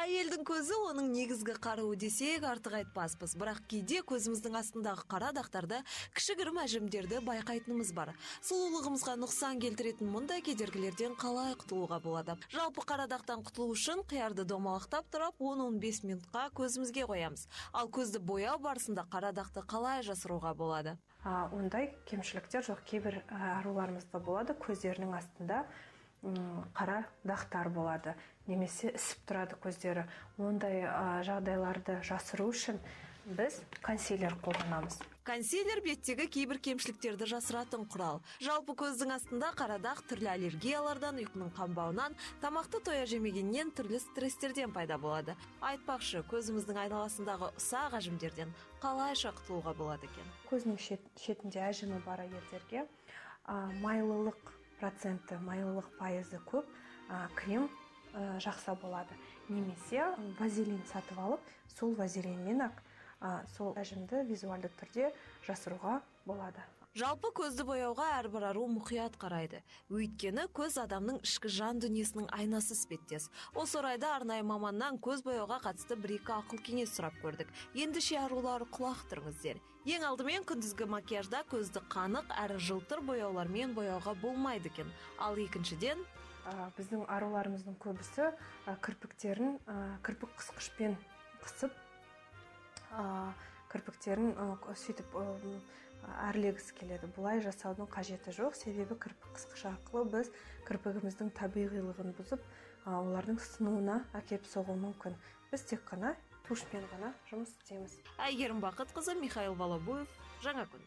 Әйелдің көзі оның негізгі қаруы десек артық айтпаспыз. Бірақ кейде көзіміздің астындағы қара дақтарды, кішігірім әжімдерді байқайтынымыз бар. Сұлулығымызға нұқсан келтіретін мұндай кедергілерден қалай құтылуға болады? Жалпы қара дақтан құтылу үшін қиярды домалақтап тұрып 10-15 минутқа көзімізге қоямыз. Ал көзді бояу барысында қара дақты қалай жасыруға болады? Ондай кемшіліктер жоқ. Кейбір аруларымызда болады, көздерінің астында қара дақтар болады, немесе ісіп тұрады көздері. Ондай жағдайларды жасыру үшін біз консилер қолданамыз. Консилер беттегі кейбір кемшіліктерді жасыратын құрал. Жалпы көздің астында қара дақ түрлі аллергиялардан, ұйқының қанбауынан, тамақты тоя жемегеннен, түрлі стресстерден пайда болады. Айтпақшы, көзіміздің айналасындағы ұсақ әжімдерден қалайша құтылуға болады екен? Көзінің шетінде әжімі бар әйелдерге майлылық проценті, майлылық пайызы көп крем жақсы болады. Немесе вазелин сатып алып, сол вазелинмен ақ сол әжімді визуалды түрде жасыруға болады. Жалпы көзді бояуға әрбір ару мұқият қарайды. Өйткені көз адамның ішкі жан дүниесінің айнасы іспеттес. Осы орайда арнайы маманнан көз бояуға қатысты бір-екі ақыл кеңес сұрап көрдік. Ендеше арулар, құлақ түріңіздер. Ең алдымен күндізгі макияжда көзді қанық әрі жылтыр бояулармен бояуға болмайды екен. Ал екіншіден, біздің аруларымыздың көбісі кірпіктерін кірпік қысқышпен қысып, кірпіктерін сөйтіп әрлегісі келеді. Бұлай жасаудың қажеті жоқ, себебі кірпік қысқыш арқылы біз кірпігіміздің табиғилығын бұзып, олардың сынуына әкеліп соғуы мүмкін. Біз тек қана тушпен ғана жұмыс істейміз. Әйгерім Бақытқызы, Михаил Волобуев, Жаңа күн.